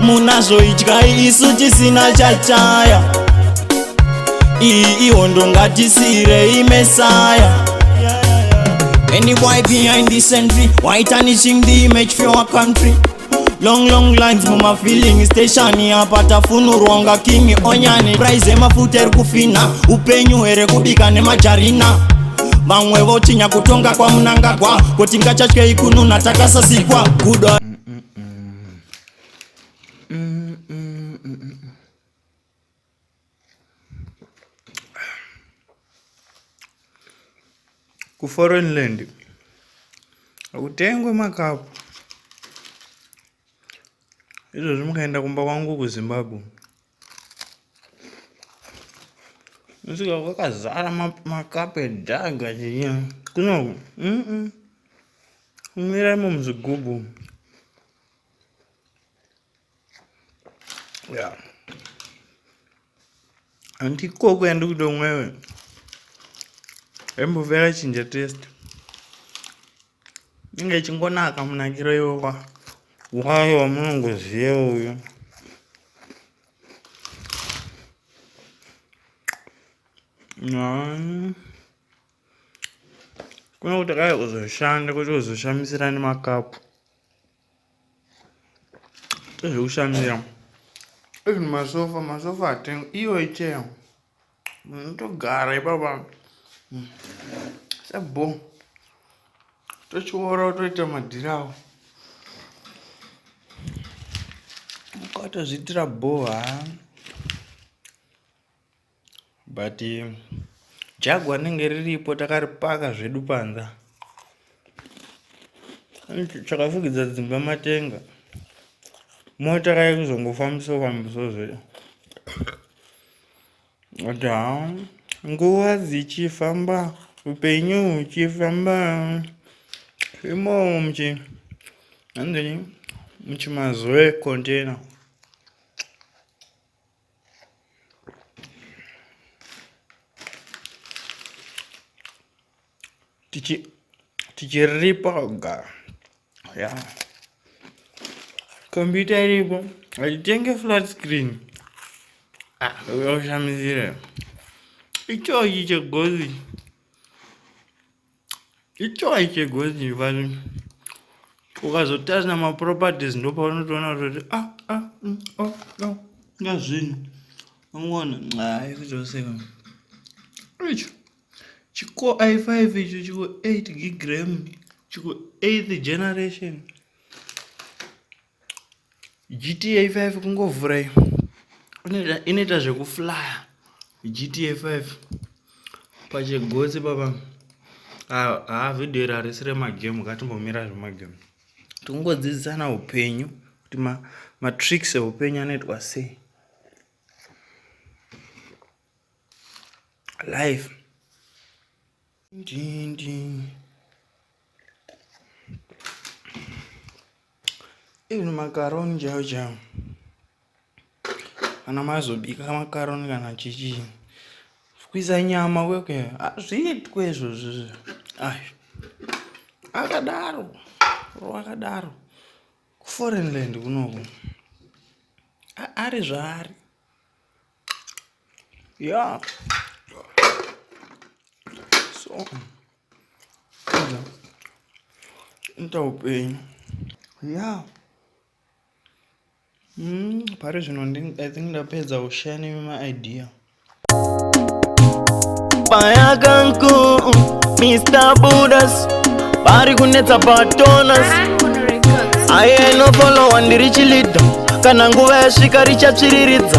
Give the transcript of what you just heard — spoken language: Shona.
Munazvo idyai isu tisina chachaya. Iyi ihondo ngatisirei Messiah. Any boy behind this entry, why tarnishing the image for our country? Long long lines muma filling station apa tafunurwa nga king onyane. Price emafuta eri kufina, upenyu here kubika nemajarina. Vamwe vochinya kutonga kwaMnangagwa, kuti ngachatyei kununa takasasikwa. Good. Kuforeign land hakutengwe makapu. Izvozvi mukaenda kumba kwangu kuZimbabwe, unosvika kwakazara makapu edhaga chii. Kunoku kumwira imo muzvigubhu. Ya, handikoko yandikutomwewe yaimbobva yakachinja taste, inge ichingonaka munakiro iwowa wayo wamunongoziva uyu. Kuno kuti akauya kuzoshanda kwete kuzoshamisira nemakapu. Zvekushamira even masofa, masofa hatengwi, iyo icheya munotogara ipapa sebho tochiora toita madhiri awo ukatozviitira bho ha. But jagwa rinenge riripo takaripaka zvedu panze. Chakafukidza dzimba matenga, mota kai kuzongofambiswa fambiswa zvedu. But ha, nguva dzichifamba, upenyu huchifamba, imomo muchi hanzi muchimazoe container. Tichiripa kugara ya computer iripo, hatitenge flat screen. Ah, ushamisire ichochi chegozi, ichochi chegozi, but ukazotarisa maproperties ndopaunotoona kutoti ah ah oh oh ngazvinhu ungoona hayi kutoseka icho chiko i5 icho chiko 8 gig RAM, chiko 8th generation, GTA 5 kungovhura iyo inoita zvekuflya GTA 5 pachegotsi papa. Ha, vhidhiyo iri harisi remagame, ngatimbomira zvemagame, tingodzidzisana upenyu kuti matricks eupenyu anoitwa sei. Life ndindi even makaroni chaiwo chaiwo, kana mazobika makaroni kana chichii, kuisa nyama kwekwe hazviitwe izvozvo. Ai, akadaro akadaro kuforeign land kunoku ari zvaari ya. So ita upenyu ya. Pari zvino I think ndapedza kushare nemi maidea. Payakanku Mr. Budas pari kunetsa patonas aye nofollowa ndiri chilidha, kana nguva yasvika richatsviriridza.